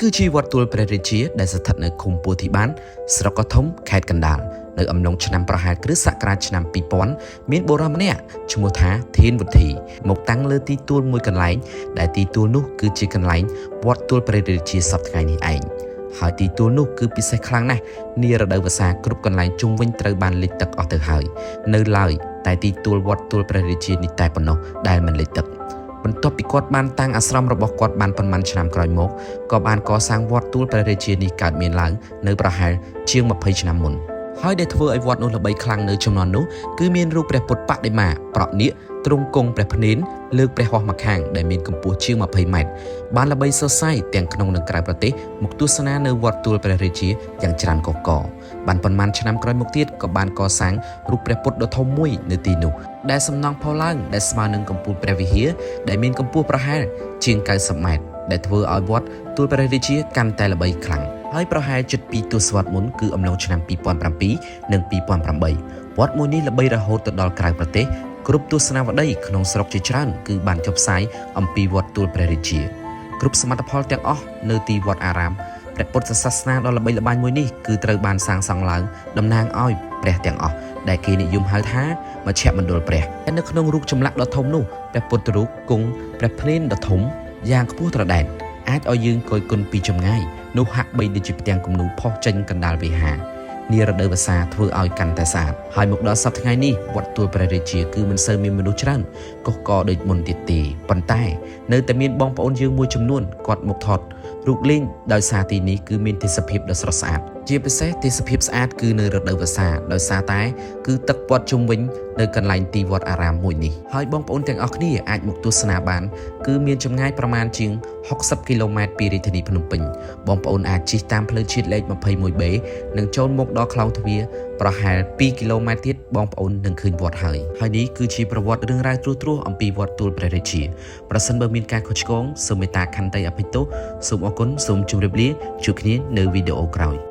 គឺជាវត្តទួលព្រះរាជាដែលស្ថិតនៅឃុំពោធិបានស្រុកកធំខេត្តកណ្ដាលនៅអំឡុងឆ្នាំប្រហែលគ្រិស្តសករាជឆ្នាំ2000មានបុរសម្នាក់ឈ្មោះថាធានវុធីមកតាំងលើទីទួលមួយកន្លែងដែលទីទួលនោះគឺជាកន្លែងវត្តទួលព្រះរាជាសប្តាហ៍ថ្ងៃនេះឯងហើយទីទួលនោះគឺពិសេសខ្លាំងណាស់នារដូវវស្សាគ្រប់កន្លែងជុំវិញត្រូវបានលិចទឹកអស់ទៅហើយនៅឡើយតែទីទួលវត្តទួលព្រះរាជានេះតែប៉ុណ្ណោះដែលមិនលិចទឹក បន្ទាប់ពីគាត់បានតាំងអាស្រមរបស់គាត់បានប៉ុន្មានឆ្នាំក្រោយមកក៏បានកសាងវត្តទួលព្រះរាជានេះកើតមានឡើងនៅប្រហែលជាង20ឆ្នាំមុនហើយដែលធ្វើឲ្យវត្តនោះល្បីខ្លាំងនៅជំនាន់នោះគឺមានរូបព្រះពុទ្ធបដិមាប្រក់នាគទ្រង់គង់ព្រះភ្នែនលើកព្រះហស្ថម្ខាងដែលមានកម្ពស់ជាង20ម៉ែត្របានល្បីសរសៃទាំងក្នុងនិងក្រៅប្រទេសមកទស្សនានៅវត្តទួលព្រះរាជាយ៉ាងច្រើនកកកបានប៉ុន្មានឆ្នាំក្រោយមកទៀតក៏បានកសាងរូបព្រះពុទ្ធដ៏ធំមួយនៅទីនោះដែលសំណង់ផុសឡើងដែលស្មើនឹងកំពូលព្រះវិហារដែលមានកម្ពស់ប្រហែលជាង90ម៉ែត្រដែលធ្វើឲ្យវត្តទួលព្រះរាជាកាន់តែល្បីខ្លាំងហើយប្រហែលជិត2ទសវត្សរ៍មុនគឺអំឡុងឆ្នាំ2007និង2008វត្តមួយនេះល្បីរហូតទៅដល់ក្រៅប្រទេសគ្រប់ទស្សនាវដ្តីក្នុងស្រុកជាច្រើនគឺបានចុះផ្សាយអំពីវត្តទួលព្រះរាជាគ្រប់សមិទ្ធផលទាំងអស់នៅទីវត្តអារាមព្រះពុទ្ធសាសនាដ៏ល្បីល្បាញមួយនេះគឺត្រូវបានសាងសង់ឡើងតំណាងឲ្យព្រះទាំងអស់ដែលគេនិយមហៅថាមជ្ឈមណ្ឌលព្រះតែនៅក្នុងរូបចម្លាក់ដ៏ធំនោះព្រះពុទ្ធរូបគង់ព្រះភ្នែនដ៏ធំយ៉ាងខ្ពស់ត្រដែតអាចឲ្យយើងគយគន់ពីចម្ងាយនោះហាក់បីដូចជាផ្ទាំងគំនូរផុសចេញកណ្ដាលវិហារនារដូវវស្សាធ្វើឲ្យកាន់តែស្អាតហើយមកដល់សប្តាហ៍ថ្ងៃនេះវត្តទួលព្រះរាជាគឺមិនសូវមានមនុស្សច្រើនកុះករដូចមុនទៀតទេប៉ុន្តែនៅតែមានបងប្អូនយើងមួយចំនួនគាត់មកថតរូបលេងដោយសារទីនេះគឺមានទេសភាពដ៏ស្រស់ស្អាតជាពិសេសទេសភាពស្អាតគឺនៅរដូវវស្សាដោយសារតែគឺទឹកព័ទ្ធជុំវិញនៅកន្លែងទីវត្តអារាមមួយនេះហើយបងប្អូនទាំងអស់គ្នាអាចមកទស្សនាបានគឺមានចម្ងាយប្រមាណជាង60គីឡូម៉ែត្រពីរាជធានីភ្នំពេញបងប្អូនអាចជិះតាមផ្លូវជាតិលេខ 21B និងចូលមកដល់ខ្លោងទ្វារប្រហែល2គីឡូម៉ែត្រទៀតបងប្អូននឹងឃើញវត្តហើយហើយនេះគឺជាប្រវត្តិរឿងរ៉ាវត្រួសត្រាសអំពីវត្តទួលព្រះរាជាប្រសិនបើមានការខុសឆ្គងសូមមេត្តាខន្តីអភ័យទោសសូមអរគុណសូមជម្រាបលាជួបគ្នានៅវីដេអូក្រោយ។